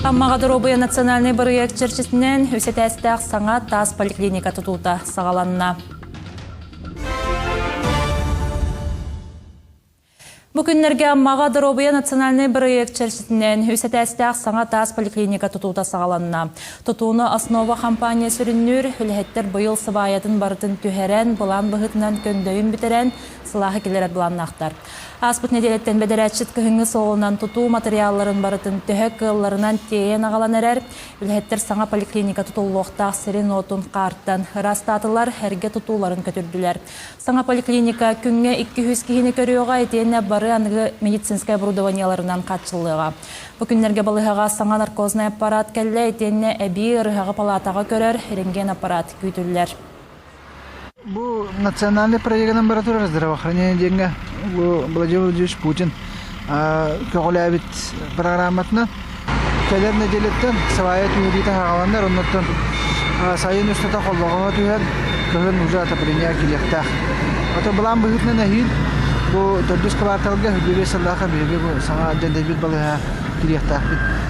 Аммаҕа доруобуйа национальнай бырайыак чэрчитинэн үс этээстээх саҥа таас поликлиника тутуута саҕаланна. Бу күннэргэ Аммаҕа доруобуйа национальнай бырайыак чэрчитинэн үс этээстээх саҥа таас поликлиника тутуута саҕаланна. Тутууну Основа компания сүрүннүүр, үлэһиттэр быйыл сыбаайатын барытын түһэрэн, былаан быһыытынан көҥдөйүн бүтэрэн, сылааһы киллэрэр былааннаахтар. Ааспыт нэдиэлэттэн бэдэрээтчит кыһыҥҥы суолунан тутуу матырыйаалларын барытын төһө кыалларынан тиэйэн аҕалан эрэр. Үлэһиттэр саҥа поликлиника тутуллуохтаах сирин-уотун хаартан ыраастаатылар, эргэ тутууларын көтүрдүлэр. Саҥа поликлиника күҥҥэ 200 киһини көрүөҕэ итиэннэ бары аныгы медицинскэй оборудованиеларынан хааччыллыаҕа. Бу күннэргэ балыыһаҕа саҥа наркознай аппарат кэллэ итиэннэ эбии ыарыһаҕы палаатаҕа көрөр рентген аппарат күүтүллэр. Бу национальный проегынан бара турар здравоохранение диэҥҥэ бу Владимир Владимирович Путин көҕүлээбит программатынан кэлэр нэдиэлэттэн сыбаайа түһэриитэ саҕаланар, оннуттан сайын устата холлоҕоһо түһэн, кыһын уже отопление киириэхтээх. Ото былаан быһыытынан эһиил бу төрдүс кварталга 25 сыллаахха биһиги бу саҥа дьэндэйбит балыыһа киириэхтээхпит.